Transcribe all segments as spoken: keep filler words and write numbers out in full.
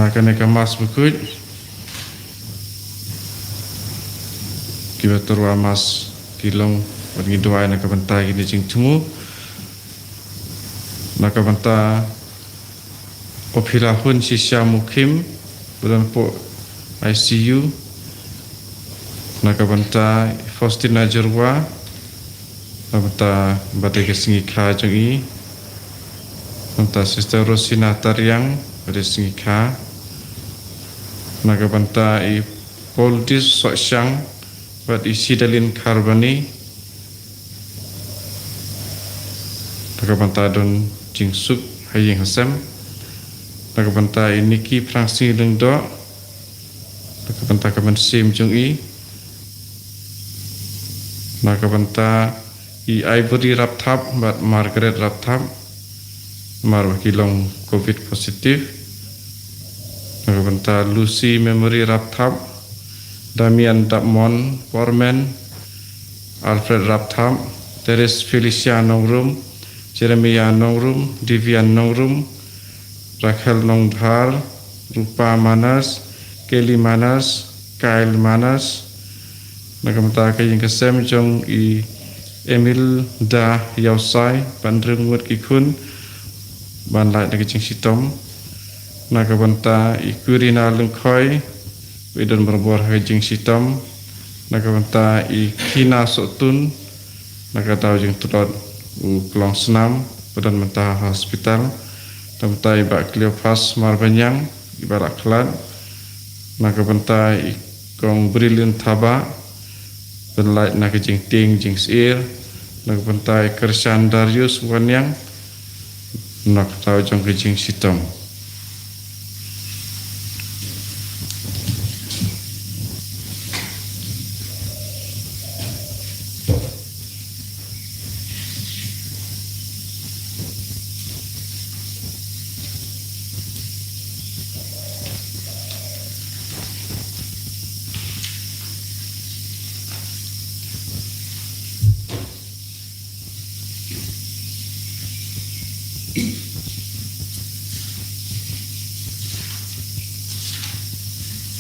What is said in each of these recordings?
Ha kane ka Mass bakhuid, kiba tyrwa Mass ki long bad ngi duwai na ka bynta kine ki jingthmu, na ka bynta u Philahun Shisha Mukhim, ba don hapoh I C U, na ka bynta Faustina Jyrwa, na ka bynta ba dei ka sngikha jong i, na ka bynta Sister Rosina Tariang, ba dei sngikha, na ka bynta i Poldis Sohshang bad i Sidalin Kharbani, na ka bynta don jingsuk ha ïing ha sem, na ka bynta i Nikki Phrangsing Lyngdoh, na ka bynta ka mynsiem jong i, na ka bynta i Ivory Rapthap bad Margaret Rapthap, namar ba ki long covid positive, na ka bynta Lucy Memory Rapthap, Damian Dapmon Borman, Alfred Rapthap, Teres Felicia Nongrum, Jeremiah Nongrum, Divian Nongrum, Rakhel Nongdhar, Rupa Manas, Kelly Manas, Kyle Manas, na ka bynta ka ïing ka sem jong i Emil Da Yausai, ban ring mut ki khun ban lait na ka jingshitom, na ka bynta i Kurina Lyngkhoi, ba i don barabor ha ka jingshitom, na ka bynta i Kina Sohtun, na ka daw jingtlot u Klongsnam, ba don mynta ha hospital, na ka bynta i Bah Cleophas Marbaniang, i Bah Lakhlad, na ka bynta i Kong Brilliant Thabah, ban lait na ka jingtieng jingsyier, na ka bynta i Kyrshan Darius Waniang, na ka daw jong ka jingshitom.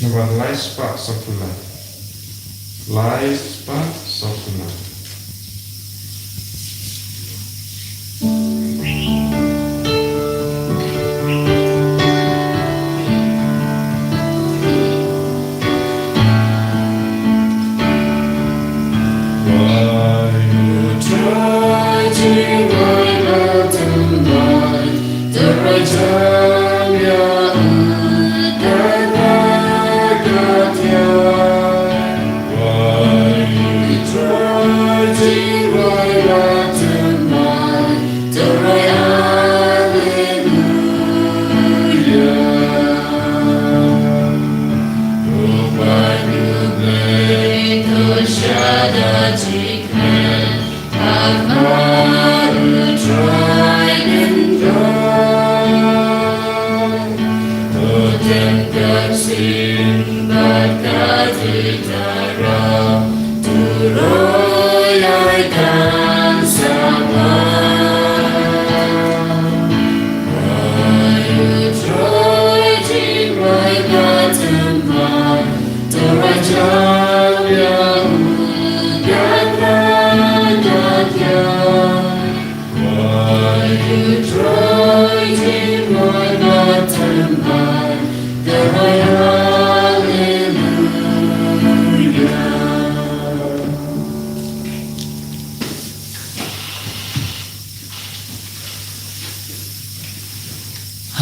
Namar lai spah sawphew lai. Lai spah sawphew lai.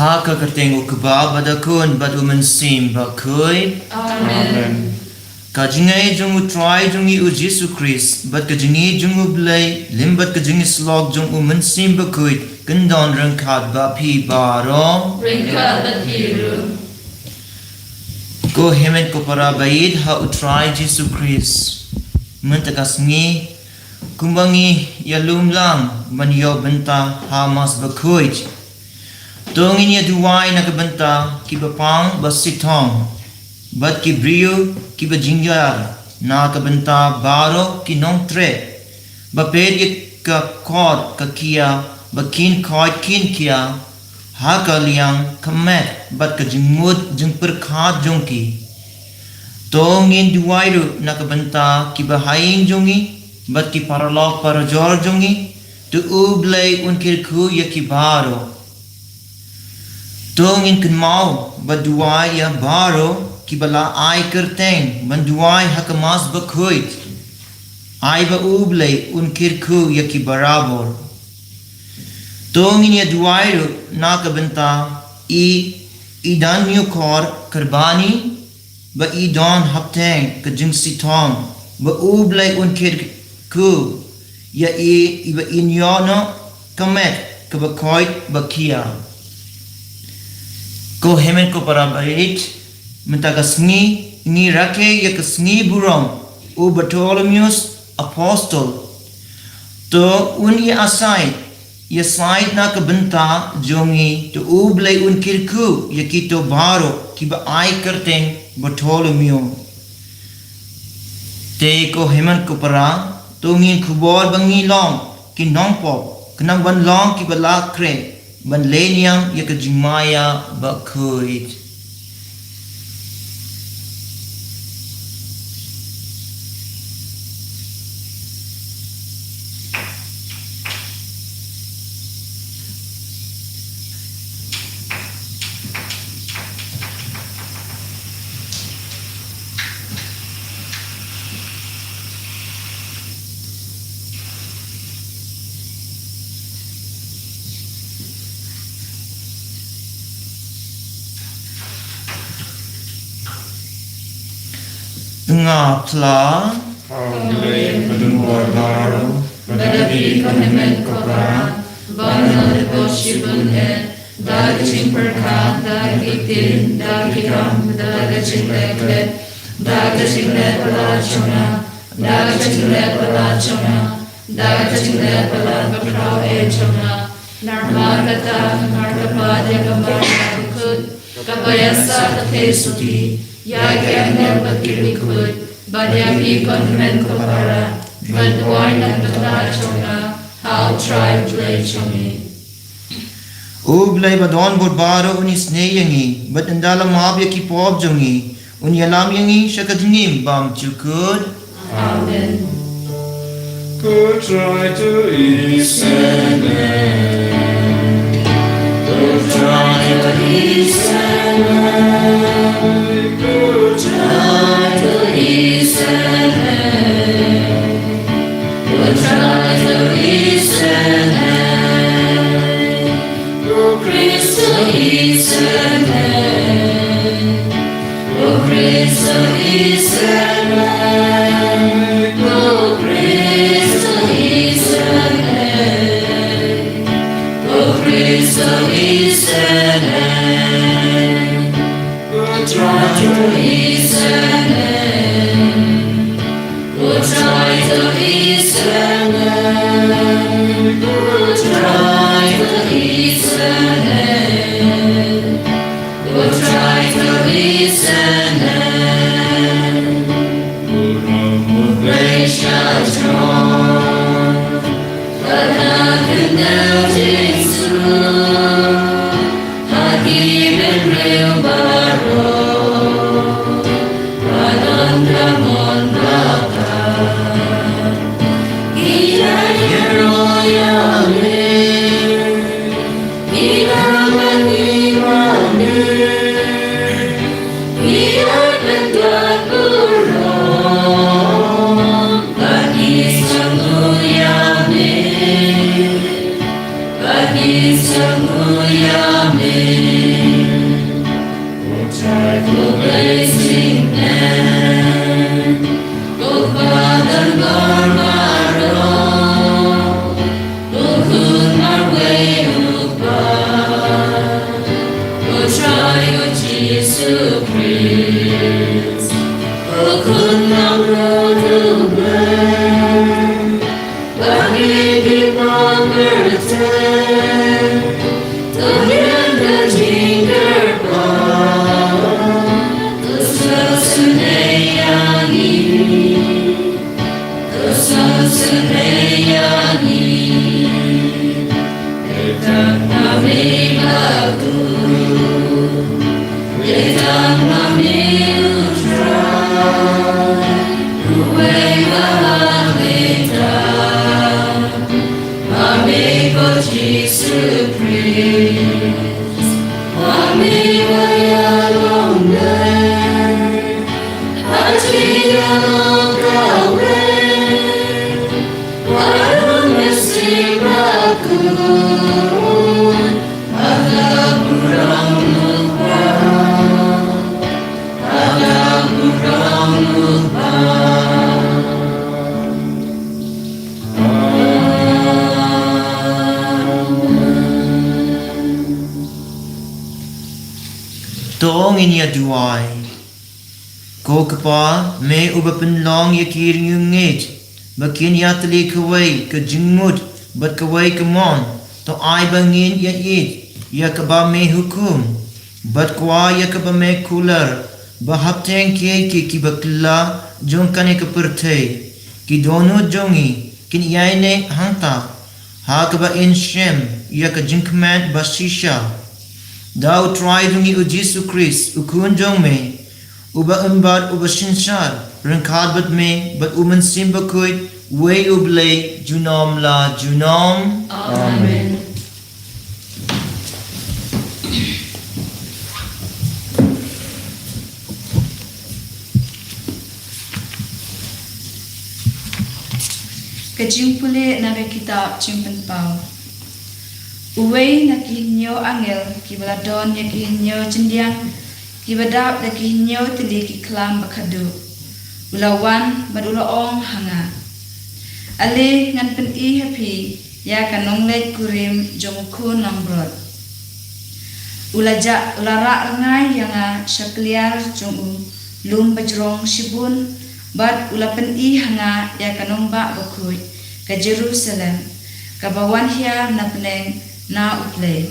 Ha ka kyrteng u Kpa bad u Khun bad u Mynsiem Bakhuid. Amen. Ka jingngeit jong u Trai jong ngi u Jisu Khrist bad ka jingngeit jong u Blei, lem bad ka jingïasyllok jong u Mynsiem Bakhuid, kin don ryngkat bad phi baroh. Ryngkat bad phi ruh. Ko hynmen ko para baieit ha u Trai Jisu Khrist, mynta ka sngi, kumba ngi ïalum lang ban ïoh bynta ha Mass Bakhuid, to ngin ïa duwai na ka bynta kiba pang ba shitom bad ki briew kiba jynjar, na ka bynta baroh ki nongtrei ba peit ïa ka kot ka kia ba kin koit kin kia ha ka liang ka met bad ka jingmut jingpyrkhat jong ki. To ngin duwai ruh na ka bynta ki bahaïing jong ngi bad ki paralok parajor jong ngi. To U Blei un kyrkhu ïa ki baroh. To ngin kynmaw bad duwai ïa baroh ki ba la ai kyrteng ban duwai ha ka Mass bakhuid. Ai ba U Blei un kyrkhu ïa ki barabor. To ngin ïa duwai ruh na ka bynta i, i Daniel Kor Karbani, ba i don hapdeng ka jingshitom, ba U Blei un kyrkhu ïa i, i ba in ïoh noh ka met ka bakhuid bakhia. Ko hynmen ko para baieit, mynta ka sngi ngi rakhe ïa ka sngi burom u Bartholomeus Apostol. To un ïa asai ïa said na ka bynta jong ngi, to U Blei un kyrkhu ïa kito baroh ki ba ai kyrteng Bartholomew. Te ko hynmen ko para, to ngin khubor ba ngi long ki nongpop, khnang ban long ki ba la khreh ban leh niam ïa ka jingmaïa bakhuid. Nga phla. Hawlei, Mdum Bor Baroh, bad ïa phi ko hynmen ko para, ba nga la dep shibun eh da ka jingpyrkhat, da ki ktien, da ki kam, da ka jingleh khleh, da ka jingleh palat jong nga, da ka jingleh palat jong nga, da ka jingleh palat bakhraw eh jong nga. Namar kata nga kyrpad ïa ka Maria Bakhuid, kaba ïa sah ka theisotti, ïa ki angel bad ki riewkhuid, bad ïa phi ko hynmen ko para, ban duwai na ka bynta jong nga ha U Trai Blei jong ngi. U Blei ba don bor baroh un isynei ïa ngi, bad ynda la map ïa ki pop jong ngi, un ïalam ïa ngi sha ka jingim bymjukut. Amen. Ko Trai to isynei. Ko Trai to isynei. Ko Trai to isynei. Ko Trai to isynei. Ko Khrist to isynei. Ko Khrist to isynei. Ko Khrist to isynei. Ko Khrist to isynei. Ko Trai to isynei. Ko Trai to isynei. Ko Trai to isynei. Ko Trai to isynei. Ko Ram U Blei sha jrong. Bad ha ka kynta jingsuk ha ki bynriew baroh, ba don ka mon bakhuid. Ki la ïaroh ïaleh, ki la mane mane, ki To ngin ïa duwai. Ko Kpa, me uba pynlong ïa ki riewngeit ba kin ïatylli kawei ka jingmut bad kawei ka mon, to ai ba ngin ïa ïeit ïa kaba me hukum bad kwah ïa kaba me kular, ba hapdeng kiei kiei kiba kylla jong kane ka pyrthei, ki dohnud jong ngi kin ïaineh hangta ha kaba in shem ïa ka jingkmen ba shisha. Da U Trai jong ngi U Jisu Khrist, U Khun jong me, uba im bad uba synshar ryngkat bad me bad U Mynsiem Bakhuid, uwei U Blei, junom la junom. Amen. Ka jingpule na ka kitab Jingpynpaw. Uwei na ki hynñiew angel kiba la don ïa ki hynñiew chyndiang kiba dap da ki hynñiew tylli ki khlam ba khatduh, u la wan bad u la ong ha nga, Ale, ngan pyni ha phi ïa ka nongleit kurim jong U Khun langbrot. U la jah, u la rah rngai ïa nga sha kliar jong u lum bajrong shibun, bad u la pyni ha nga ïa ka nongbah bakhuid, ka Jerusalem, kaba wan hiar na bneng na U Blei.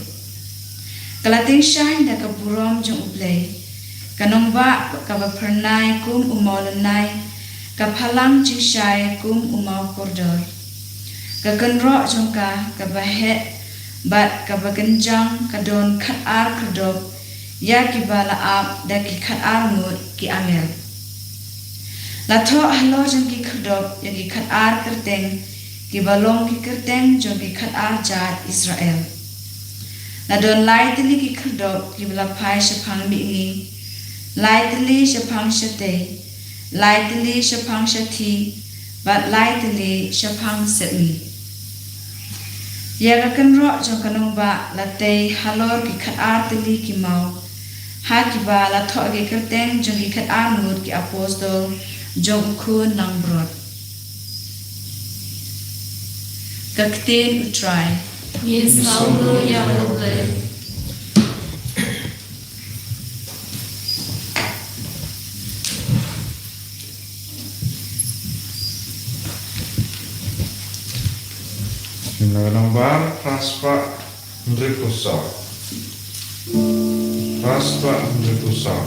Ka la tyngshaiñ da ka burom jong U Blei. Ka nongbah kaba phyrnai kum u mawlynnai, ka phalang jingshai kum u mawkordor. Ka kynroh jong ka kaba heh bad kaba kynjang ka don khatar khyrdop, ïa kiba la ap da ki khatar ngut ki angel. La thoh halor jong ki khyrdop ïa ki khatar kyrteng, kiba long ki kyrteng jong ki khatar jait Israel. La don lai tylli ki khyrdop kiba la phai shaphang mihngi, lai tylli shaphang shatei, lai tylli shaphang shathie, bad lai tylli shaphang sepngi. Ïa ka kynroh jong ka nongbah la tei halor ki khatar tylli ki maw, ha kiba la thoh ki kyrteng jong ki khatar ngut ki apostol jong U Khun langbrot. Ka ktien U Trai. Ngin sngewbha ïa U Blei. Shim na ka nongbar phra spah hynriewphew saw. Phra spah hynriewphew saw.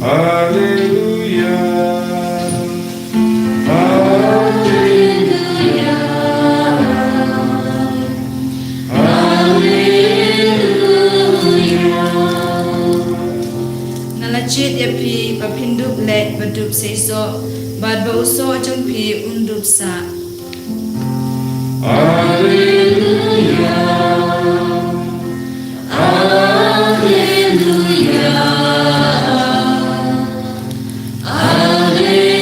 Alleluia. Alleluia. Alleluia. Nga la jied ïa phi ba phin dup leh ba dup seisoh, bad ba u soh jong phi un dup sah. Alleluia. Alleluia. Alleluia.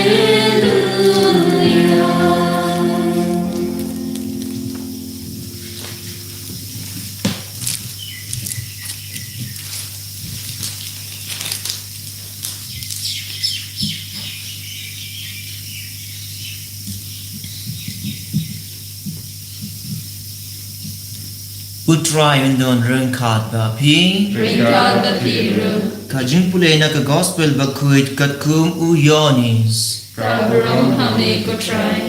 U Trai un don ryngkat bad phi. Ryngkat bad phi ruh. Ka jingpule na ka Gospel Bakhuid katkum u Ïoannis. Khublei ïa me ko Trai.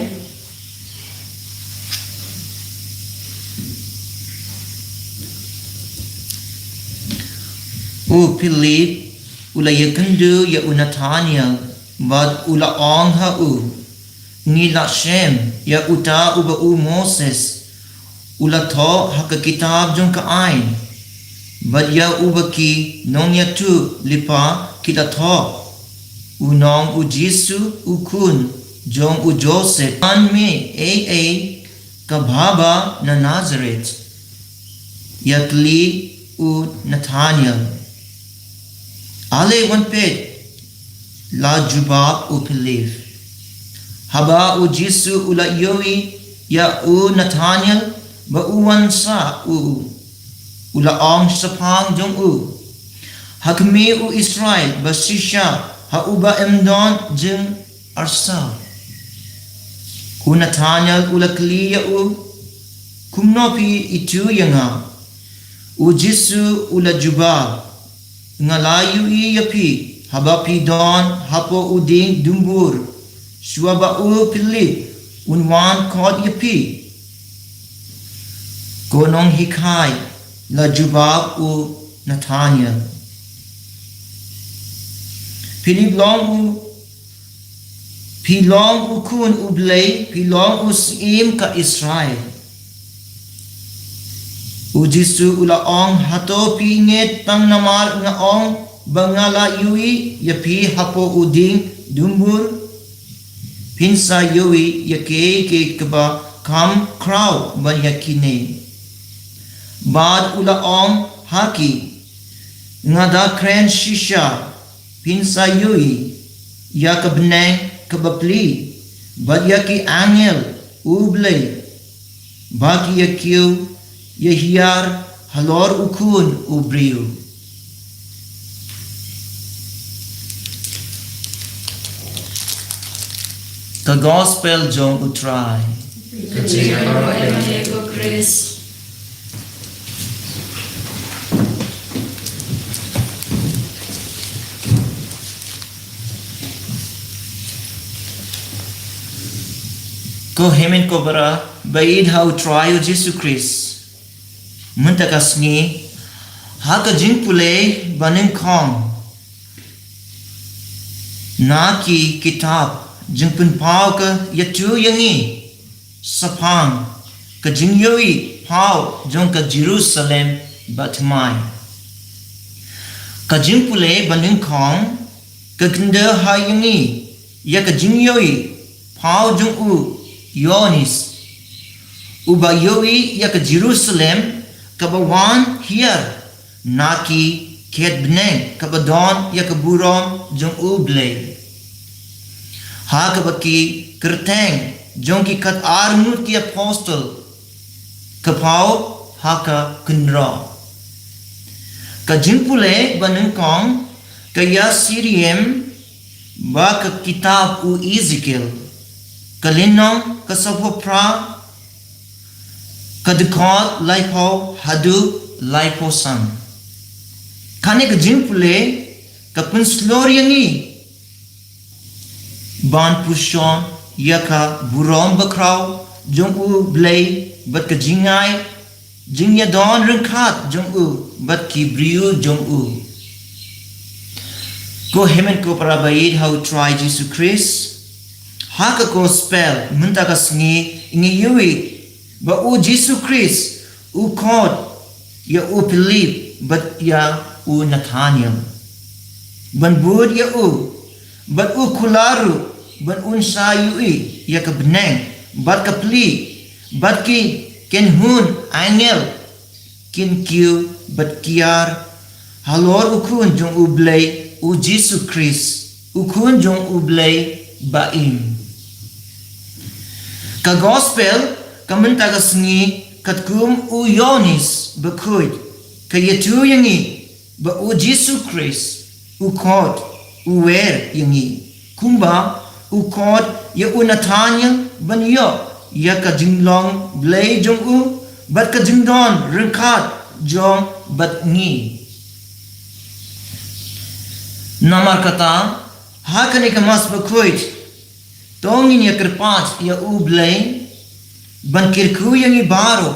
U Philip u la ïakynduh ïa u Nathaniel bad u la ong ha u, ngi la shem ïa uta uba u Moses u la thoh ha ka kitab jong ka aiñ, bad ïa uba ki nongïathuhlypa ki la thoh, u nong u Jisu u khun jong u Joseph. Wan me ei ei ka bha bha na Nazareth. Ïatylli u Nathaniel. Ale wan peit, la jubab u Philip. Haba u Jisu u la ïohi ïa u Nathaniel ba u wan sha u, u la ong shaphang jong u, ha khmih u Israel ba shisha ha uba ym don jing arsap. U Nathaniel u la kylli ïa u, kumno phi ithuh ïa nga? U Jisu u la jubab, nga la ïohi ïa phi haba phi don hapoh u dieng dumbur, shuwa ba u Philip un wan khot ïa phi. Ko nonghikai, la jubab u Nathaniel. Philip long u Phi long u khun u Blei, phi long u syiem ka Israel. U Jisu u la ong, hato phi ngeit tang namar nga ong ba nga la ïohi ïa phi hapoh u dieng dumbur? Phin sa ïohi ïa kiei kiei kiba kham khraw ban ïa kine. Bad u la ong ha ki, nga da kren shisha, phin sa ïohi ïa ka bneng kaba pli, bad ïa ki angel u Blei, ba ki ïa kiew ïa hiar halor u Khun u briew. Ka Gospel jong u Trai. Ka jingïaroh ïa me ko Khrist. Ko hynmen ko para ba ïeit ha u Trai u Jisu Khrist. Mynta ka sngi, ha ka jingpule ba nyngkong na ki kitab jingpynpaw ka ïathuh ïa ngi shaphang ka jingïohi phaw jong ka Jerusalem bathymmai. Ka jingpule ba nyngkong ka kynduh ha ïa ngi ïa ka jingïohi phaw jong u Ïoannis, uba ïohi ïa ka Jerusalem kaba wan hiar na ki khet bneng kaba don ïa ka burom jong u Blei, ha kaba ki kyrteng jong ki khatar ngut ki apostol ka phaw ha ka kynroh. Ka jingpule ba nyngkong ka ïasyriem bad ka kitab u Ezekiel, ka lynnong ka sawphew phra, Ka dkhot laiphew haduh laiphew san. Kane ka jingpule ka pynshlur ïa ngi ban pyrshang ïa ka burom bakhraw jong U Blei bad ka jingai jingïadon ryngkat jong u bad ki briew jong u. Ko hynmen ko para baieit ha U Trai Jisu Khrist, ha ka gospel mynta ka sngi ngi ïohi ba U Jisu Khrist u khot ïa u Philip bad ïa u Nathaniel ban bud ïa u, bad u kular ruh ban un sa ïohi ïa ka bneng bad ka pli, bad ki kynhun angel kin kiew bad kiar halor U Khun jong U Blei, U Jisu Khrist, U Khun jong U Blei ba im. Ka gospel ka mynta ka sngi katkum u Ïoannis Bakhuid ka ïathuh ïa ngi ba U Jisu Khrist u khot, u wer ïa ngi kumba u khot ïa u Nathaniel ban ïoh ïa ka jinglong Blei jong u bad ka jingdon ryngkat jong bad ngi. Namar kata, ha kane ka Mass Bakhuid, to ngin ïa kyrpad ïa U Blei ban kyrkhu ïa ngi baroh,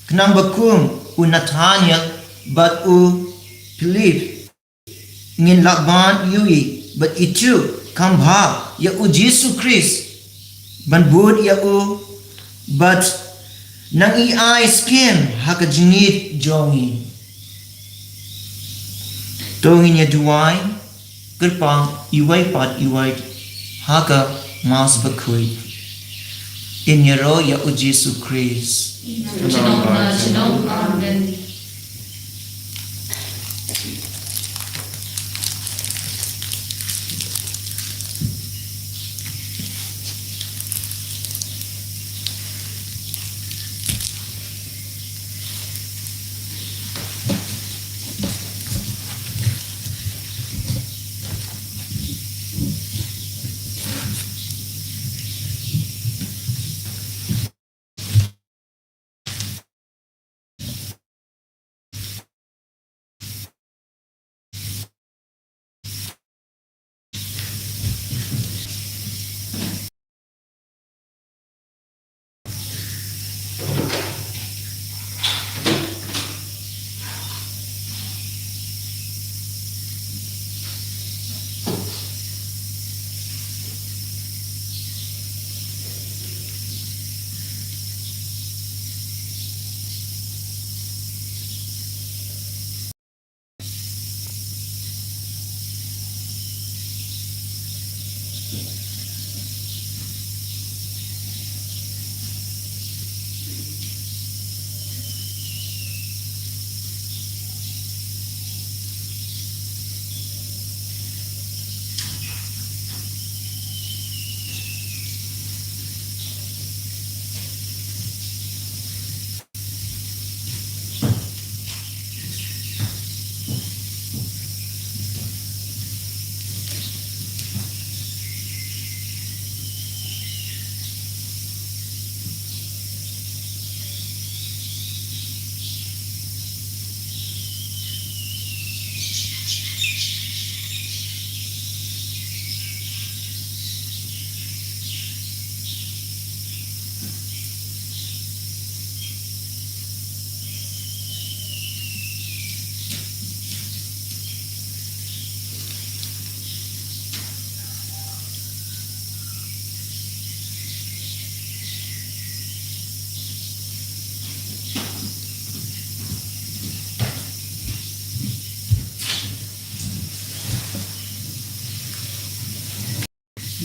khnang ba kum u Nathaniel bad u Philip ngin lah ban ïohi bad ithuh kham bha ïa U Jisu Khrist, ban bud ïa u bad nang ïai skhem ha ka jingïeit jong ngi. To ngin ïa duwai kyrpang iwei pa iwei ha ka Mass Bakhuid. Ïaroh ïa U Jisu Khrist. Amen.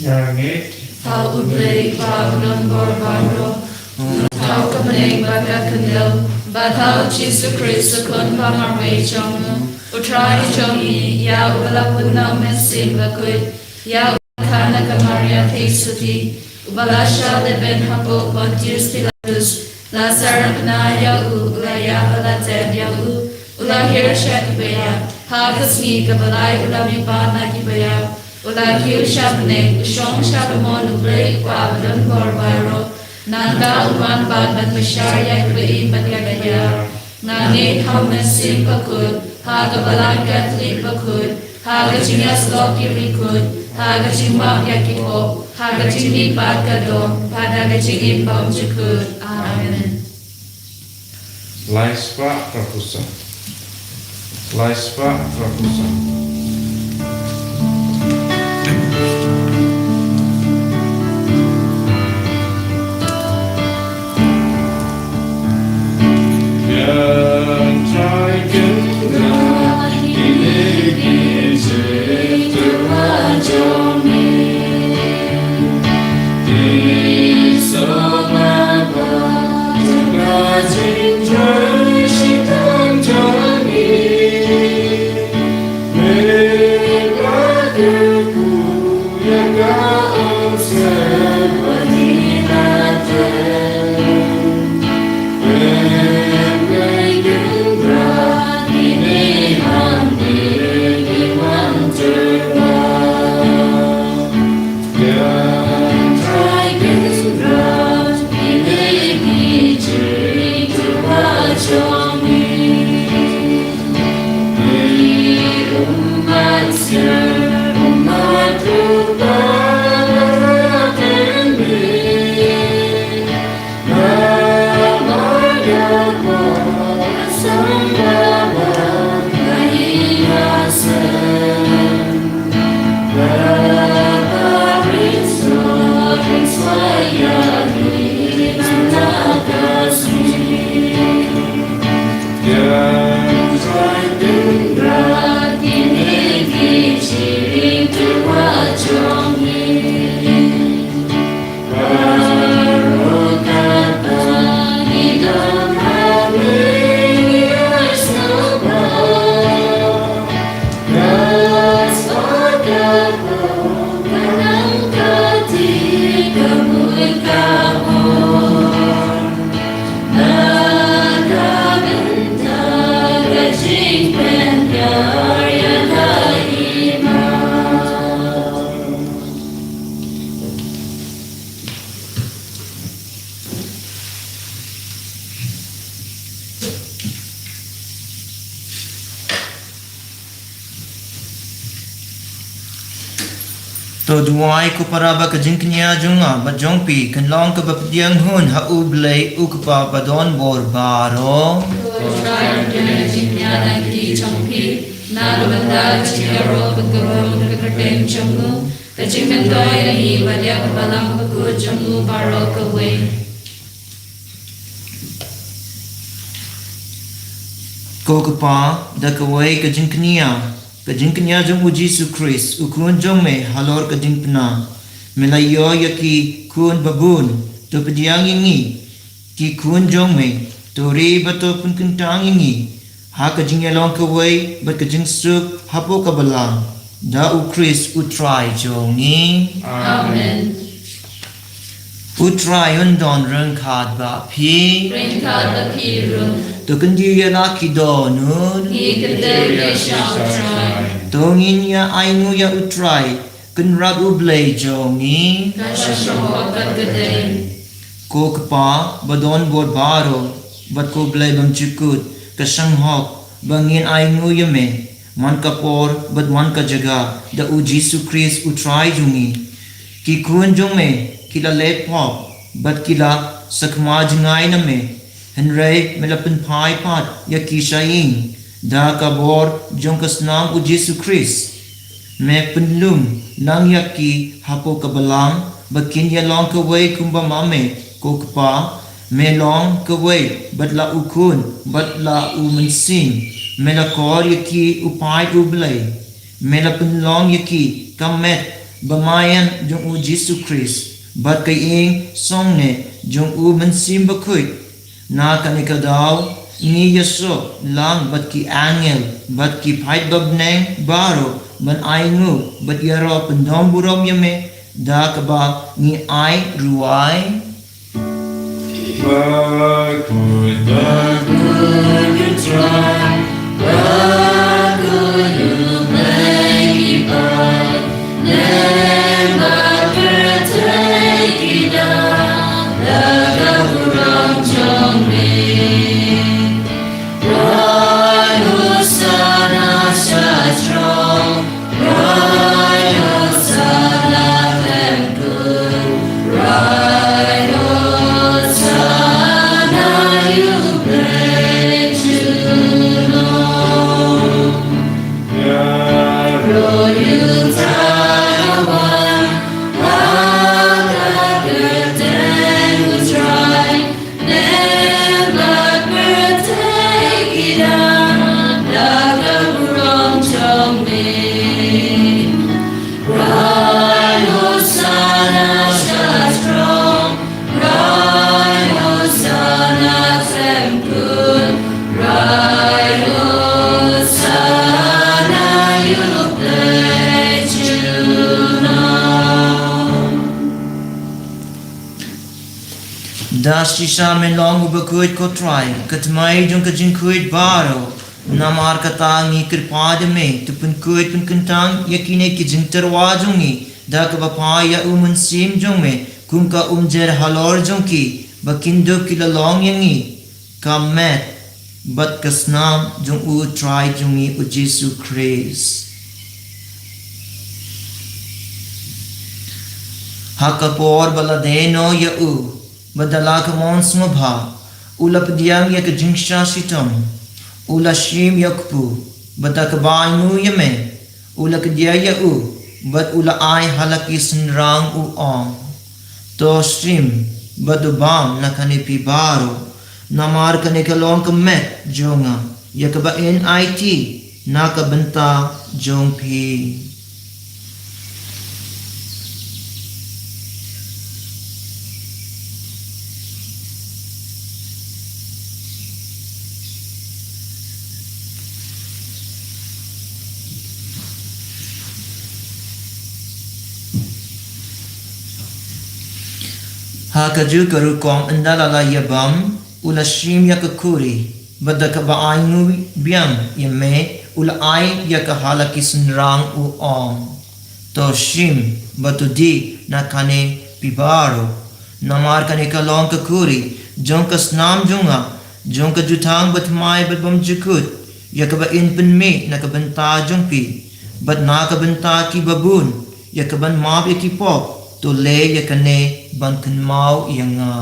Ïa ngeit ha U Blei Kpa Donbor Baroh, U Thaw ka bneng bad ka khyndew, bad ha U Jisu Khrist U Khun bamarwei jong U Trai jong ngi, ïa uba la pun na U Mynsiem Bakhuid, ïa uba la kha na ka Maria Theisotti, uba la shah lehbeiñ hapoh Pontius Pilatus, la sah ryngknah ïa u, u la ïap bad la tep ïa u, u la hiar sha ki baïap, ha ka sngi kaba lai u la mihpat na ki baïap, u la kiew sha bneng, u shong sha kamon U Blei Kpa Badonbor Baroh, Nangta u wan bad ban bishar ïa kiba im bad kiba ïar. Nga ngeit ha u Mynsiem Bakhuid, ha ka Balang Katholik bakhuid, ha ka jingïasyllok ki riewkhuid, ha ka jingmap ïa ki pop, ha ka jingmihpat ka doh, bad ha ka jingim bymjukut. Amen. Lai spah phra phew san. Lai spah phra phew san. To duwai ko para ba ka jingkñia jong nga bad jong phi kan long kaba pdiang hun ha U Blei U Kpa ba don bor baroh. To trai kane ka jingkñia na ki jong phi na ka bynta ka jingïaroh ka kyrpang ka kyrteng jong u, ka jingmyntoi ïa ngi bad ïa ka Balang bakhuid jong u baroh kawei. Ko Kpa, da kawei ka jingkñia, ka jingkñia jong u Jisu Khrist, u Khun jong me, halor ka jingpynah. Me la ïoh ïa ki khun babun, to pdiang ïa ngi, ki khun jong me, to ri bad to pynkyntang ïa ngi ha ka jingïalong kawei bad ka jingsuk hapoh ka Balang, da u Khrist U Trai jong ngi. Amen. U Trai un don ryngkat bad phi. Ryngkat bad phi ruh. To kyntiew ïa la ki dohnud. Ngi kyntiew ïa U Trai. To ngin ïa ainguh ïa U Trai, Kynrad U Blei jong ngi. Ka shong hok bad ka dei. Ko Kpa ba don bor baroh, bad ko Blei bymjukut, ka shong hok ba ngin ainguh ïa me man ka por bad man ka jaka, da u Jisu Khrist U Trai jong ngi. Ki khun jong me ki la leh pop bad ki la sakma jngai na me, hynrei me la pynphai pat ïa ki sha ïing da ka bor jong ka snam u Jisu Khrist. Me pynlong lang ïa ki hapoh ka Balang ba kin ïalong kawei kumba ma me, ko Kpa. Me long kawei bad la u Khun bad la u Mynsiem. Me la kor ïa ki u paid U Blei. Me la pynlong ïa ki ka met ba maïan jong u Jisu Khrist bad ka ïing songneh jong u Mynsiem Bakhuid. Na kane ka daw ngi ïasoh lang bad ki angel bad ki paid ba bneng baroh ban ainguh bad ïaroh pyndonburom ïa me, da kaba ngi ai ruwai. Shisha me long u bakhuid ko Trai, ka tmai jong ka jingkhuid baroh. Namar kata ngi kyrpad ïa me, to pynkhuid pynkyntang ïa kine ki jingtyrwa jong ngi da kaba phai ïa u Mynsiem jong me kum ka umjer halor jong ki, ba kin dup ki la long ïa ngi ka met bad ka snam jong u Trai jong ngi u Jisu Khrist. Ha ka por ba la dei noh ïa u, bad da la ka mon sngewbha, u la pdiang ïa ka jingshah shitom, u la shim ïa u kpu, bad da kaba ainguh ïa me, u la kdiah ïa u, bad u la ai ha la ki synrang u ong: To shim, bad to bam na kane phi baroh, namar kane ka long ka met jong nga, ïa kaba in aiti na ka bynta jong phi. Ha kajuh ka rukom ynda la la ïa bam, u la shim ïa ka khuri, bad da kaba ainguh biang ïa me, u la ai ïa ka ha la ki synrang u ong: To shim, bad to dih na kane phi baroh, namar kane ka long ka khuri jong ka snam jong nga, jong ka jutang bathymmai bad bymjukut, ïa kaba in pynmih na ka bynta jong phi, bad na ka bynta kiba bun, ïa kaban map ïa ki pop. To leh ïa kane ban kynmaw ïa nga.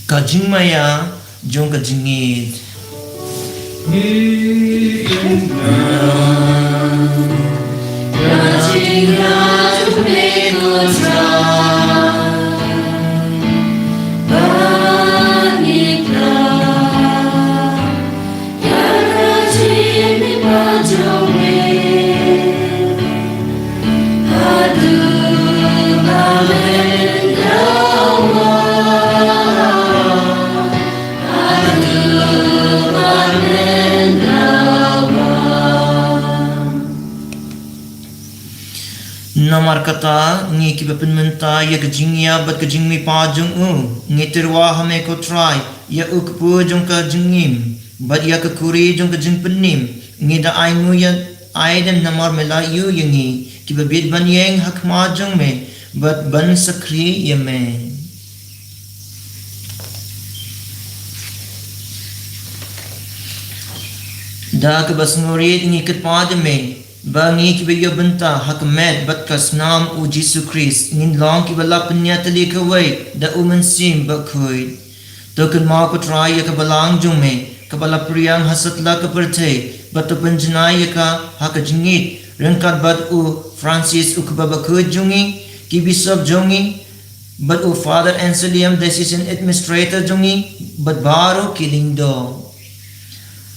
Ka jingmaïa jong ka jingngeit. Namar kata, ngi kiba pynmynta ïa ka jingïap bad ka jingmihpat jong u, ngi tyrwa ha me ko Trai, ïa u kpu jong ka jingim, bad ïa ka khuri jong ka jingpynim, ngi da ainguh ïa, ai dem namar me la ïoh ïa ngi, kiba bit ban ïeng ha khmat jong me, bad ban sakri ïa me. Da kaba sngewrit ngi kyrpad ïa me, ba ngi kiba ïoh bynta ha ka met bad ka snam u Jisu Khrist, ngin long kiba la pynïatylli kawei da u Mynsiem Bakhuid. To kynmaw ko Trai ïa ka balang jong me, kaba la pyrshang ha satlak ka pyrthei, bad to pynjanai ïa ka ha ka jingngeit, ryngkat bad u Francis u kpa bakhuid jong ngi, ki bishop jong ngi, bad u Father Anselm, Diocesan Administrator jong ngi, bad baroh ki lyngdoh.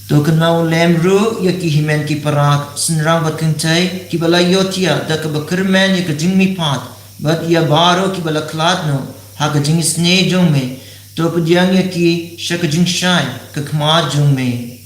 To kynmaw lem ruh ïa ki hynmen ki para, synrang bad kynthei, kiba la ïohthiah da kaba kyrmen ïa ka jingmihpat, bad ïa baroh kiba la khlad noh ha ka jingisynei jong me, to pdiang ïa ki sha ka jingshai ka khmat jong me.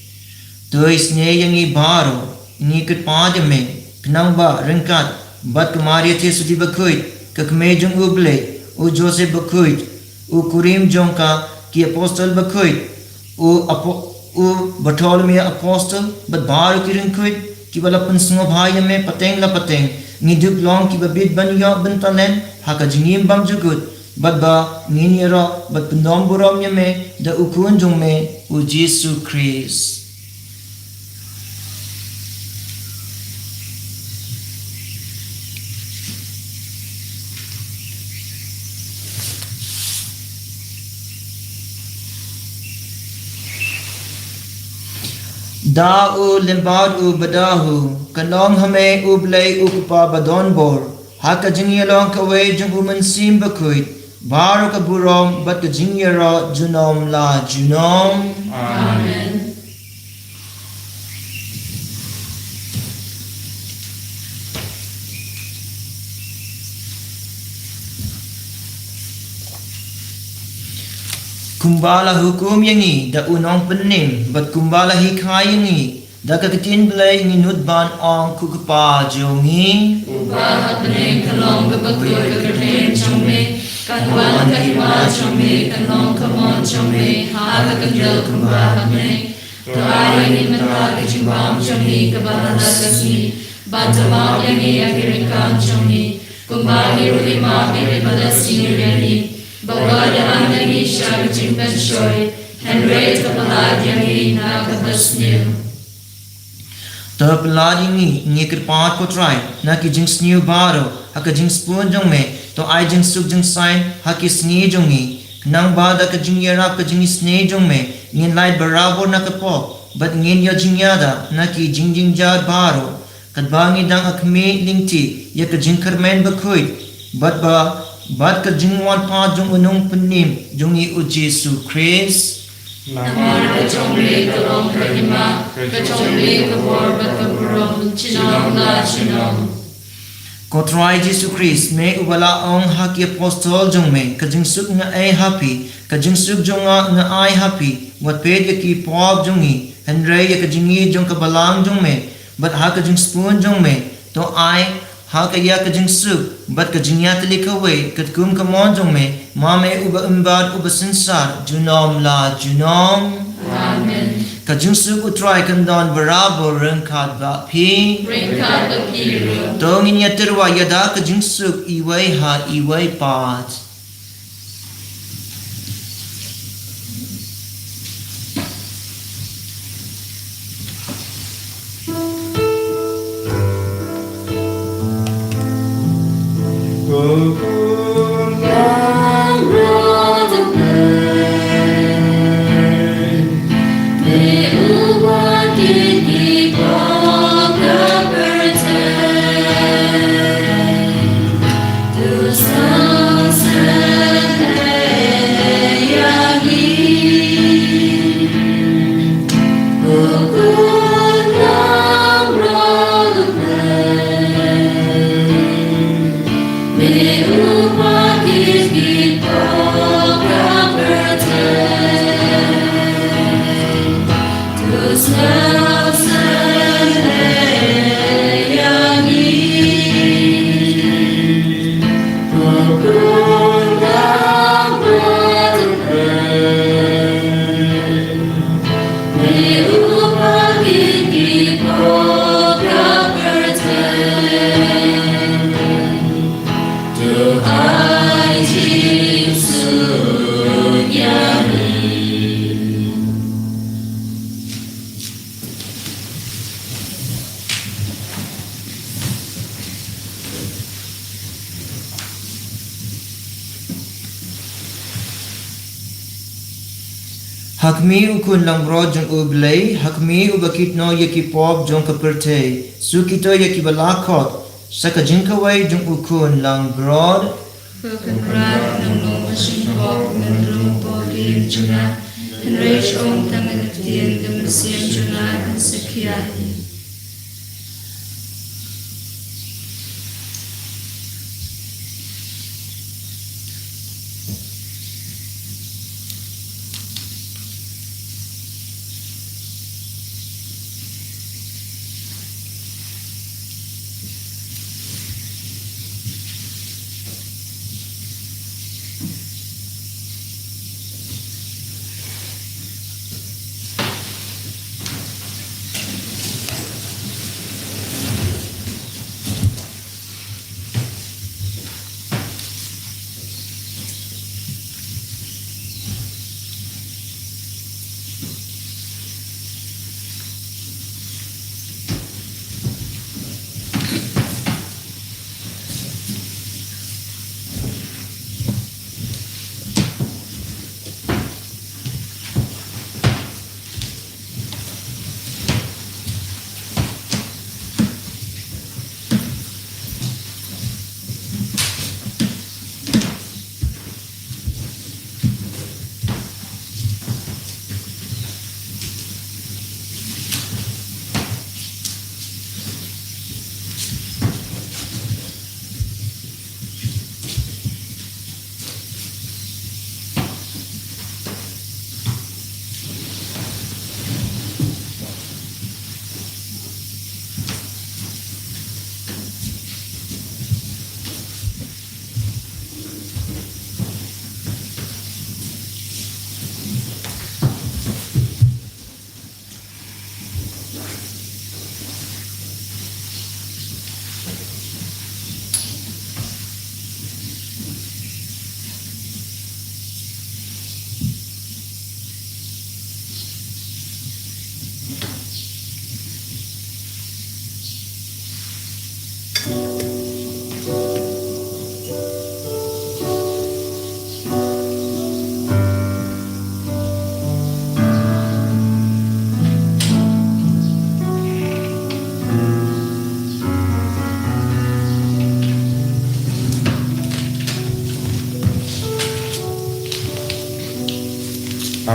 To isynei ïa ngi baroh, ngi kyrpad ïa me, khnang ba ryngkat bad ka Maria Theisotti Bakhuid, ka Kmie jong u Blei, u Joseph Bakhuid, u kurim jong ka, ki apostol bakhuid, u apo-, u Bartholomew apostol, bad baroh ki riewkhuid kiba la pynsngewbha ïa me pateng la pateng, ngin dup long kiba bit ban ïoh bynta lem ha ka jingim bymjukut, bad ba ngin ïaroh bad pyndonkam burom ïa me da u Khun jong me, u Jisu Khrist. Da u lyngba u Badahu, kan long ha me u Blei u Kpa badonbor, ha ka jingïalong kawei jong u Mynsiem Bakhuid, baroh ka burom bad ka jingïaroh junom la junom. Amen. Kumba la hukum ïa ngi da u nongpynim, bad kumba la hikai ïa ngi da ka ktien Blei, ngi nud ban ong, ko Kpa jong ngi uba ha bneng, kan long kaba khuid ka kyrteng jong me, kan wan ka hima jong me, kan long ka mon jong me ha ka khyndew kumba ha bneng. To ai ïa ngi mynta ka jingbam jong ngi kaba ha ka sngi, bad to map ïa ngi ïa ki ryngkat jong ngi, kumba ngi ruh ngi map ïa kiba la sniew ïa ngi, bad wat ïalam ïa ngi sha ka jingpynshoi, hynrei to pyllait ïa ngi na kaba sniew. To pyllait ïa ngi, ngi kyrpad ko Trai, na ki jingsniew baroh, ha ka jingsbun jong me, to ai jingsuk jingsaiñ ha ki sngi jong ngi, khnang ba da ka jingïarap ka jingisynei jong me, ngin lait barabor na ka pop, bad ngin ïoh jingïada na ki jingjynjar baroh, katba ngi dang ïakhmih lynti ïa ka jingkyrmen bakhuid, bad ba, bad ka jingwan pat jong u nongpynim jong ngi u Jisu Khrist. Namar ka jong me ka long ka hima, ka jong me ka bor bad ka burom, junom la junom. Ko Trai Jisu Khrist, me uba la ong ha ki apostol jong me, ka jingsuk nga ai ha phi, ka jingsuk jong nga nga ai ha phi, wat peit ïa ki pop jong ngi, hynrei ïa ka jingïeit jong ka balang jong me, bad ha ka jingsbun jong me, to ai ha ka ïa ka jingsuk bad ka jingïatylli kawei katkum ka mon jong me, ma me uba im bad uba synshar junom la junom. Amen. Ka jingsuk u Trai kan don barabor ryngkat bad phi. Ryngkat bad phi ruh. To ngin ïatyrwa ïada ka jingsuk iwei ha iwei pat. Ha khmih u Khun langbrot jong U Blei, ha khmih uba kit noh ïa ki pop jong ka pyrthei, suk ito ïa kiba la khot sha ka jingkawei jong u Khun langbrot. Ko Kynrad, ngan long ka shynrong, ngan rung hapoh ki ïing jong nga, hynrei shu ong tang ïa ka ktien, ka mynsiem jong nga kan sa khia hi.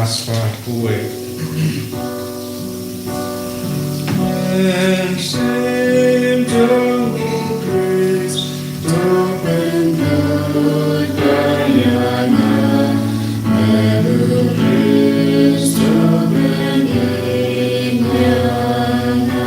Aspa puwe. And sing to the praise, to bend the Diana, and the praise to bend the Diana.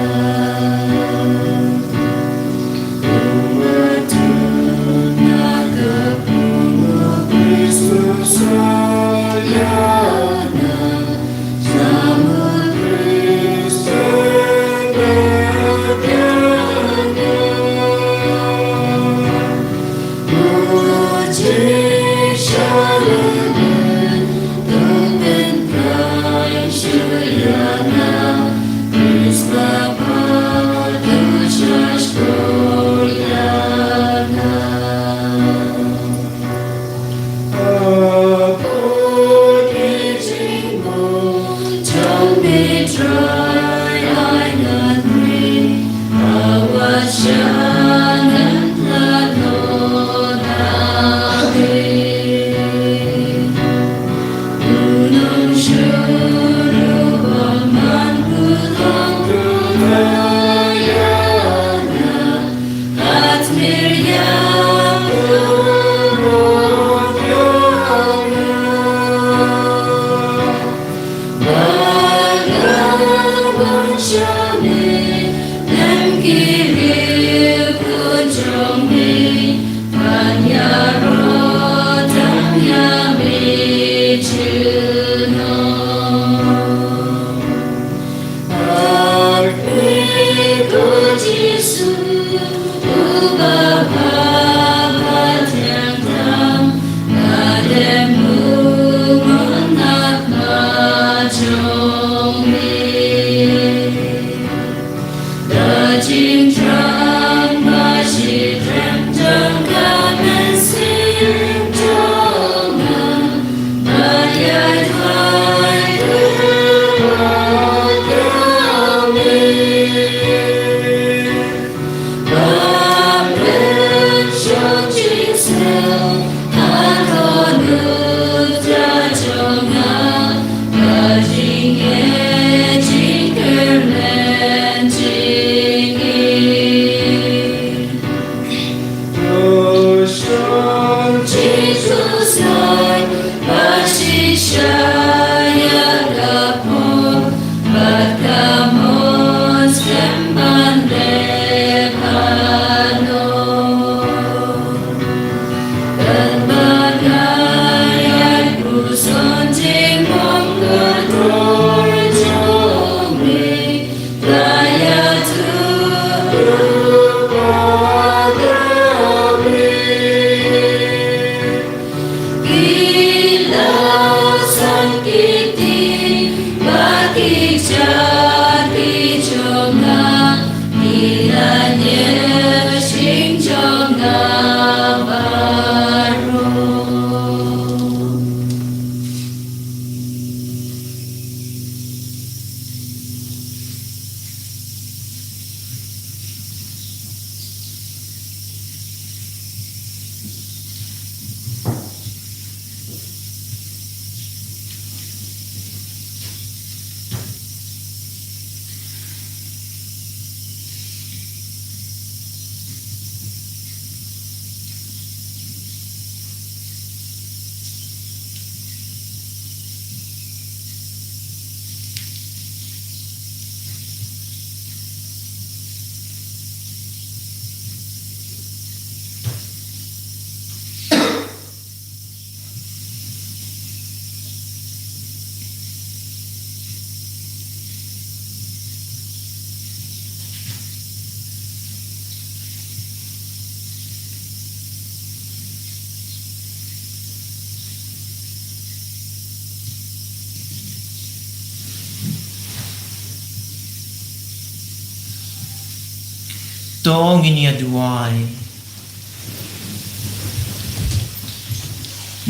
To ngin ïa duwai.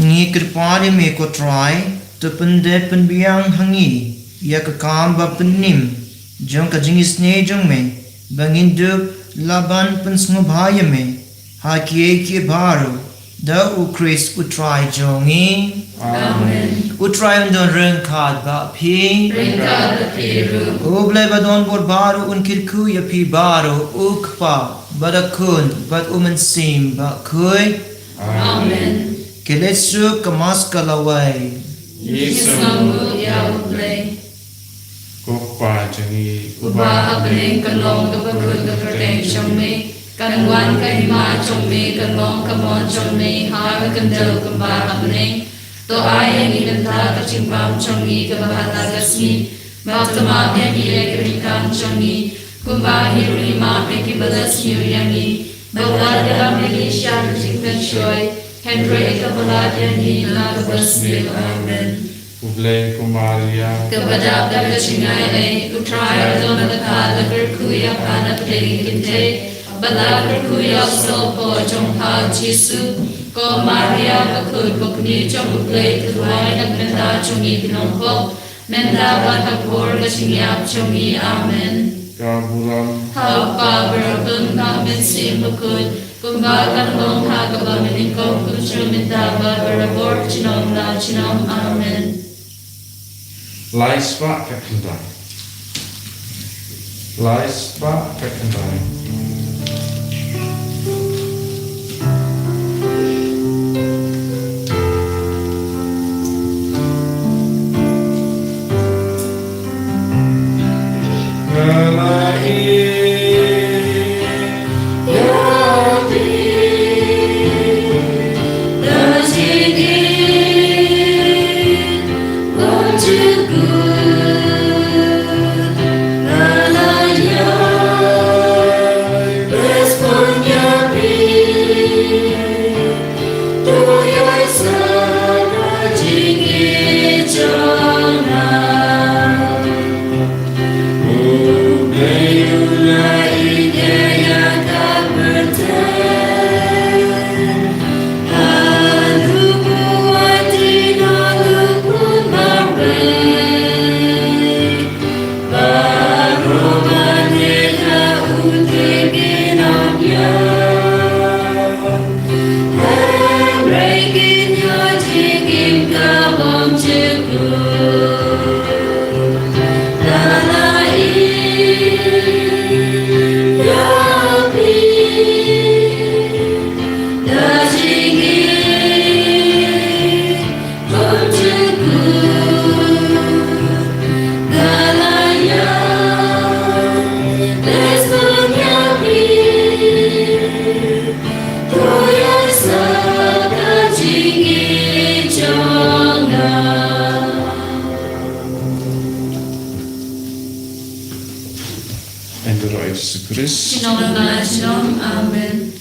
Ngi kyrpad ïa me ko Trai, to pyndep pynbiang ha ngi ïa ka kam ba pynnim jong ka jingisynei jong me, ba ngin dup la ban pynsngewbha ïa me ha kiei kiei baroh, da U Khrist U Trai jong ngi. Amen. U Trai un don ryngkat bad phi. Ryngkat bad phi ruh. U Blei ba don bor baroh un kyrkhu ïa phi baroh, u Kpa bad u Khun bad u Mynsiem Bakhuid. Amen. Ki leit suk ka Mass ka lawei. Ngi sngewbha ïa U Blei. Ko Kpa jong ngi uba ha bneng, kan long ka bakhuid ka kyrteng jong me, kan wan ka hima jong me, kan long ka mon jong me ha ka khyndew kumba ha bneng. To ai ïa ngi mynta ka jingbam jong ngi kaba ha la ka sngi, bad to map ïa ngi ïa ki ryngkang jong ngi, kumba ngi ruh ngi map ïa kiba la sniew ïa ngi, bad wat ïalam ïa ngi sha ka jingpynshoi, hynrei kaba lait ïa ngi na kaba sniew. Amen. U Blei, ko Maria, kaba dap da ka jingaiei, U Trai u don bad pha, la kyrkhu ïa pha na pdeng ki kynthei, bad la kyrkhu ïa u sawlpoh jong pha u Jisu. Ko Maria bakhuid, ko kmie jong U Blei, to duwai na ka bynta jong ngi ki nongpop, mynta bad ha ka por ka jingïap jong ngi. Amen. Ka burom ha U Kpa, bad ha U Khun, bad ha U Mynsiem Bakhuid, kumba kan long ha kaba mynnyngkong, kumjuh mynta bad barabor, junom la junom. Amen. Lai spah khatkhyndai. Lai spah khatkhyndai. Ynda roi Jisu Khrist. Junom la junom. Amen.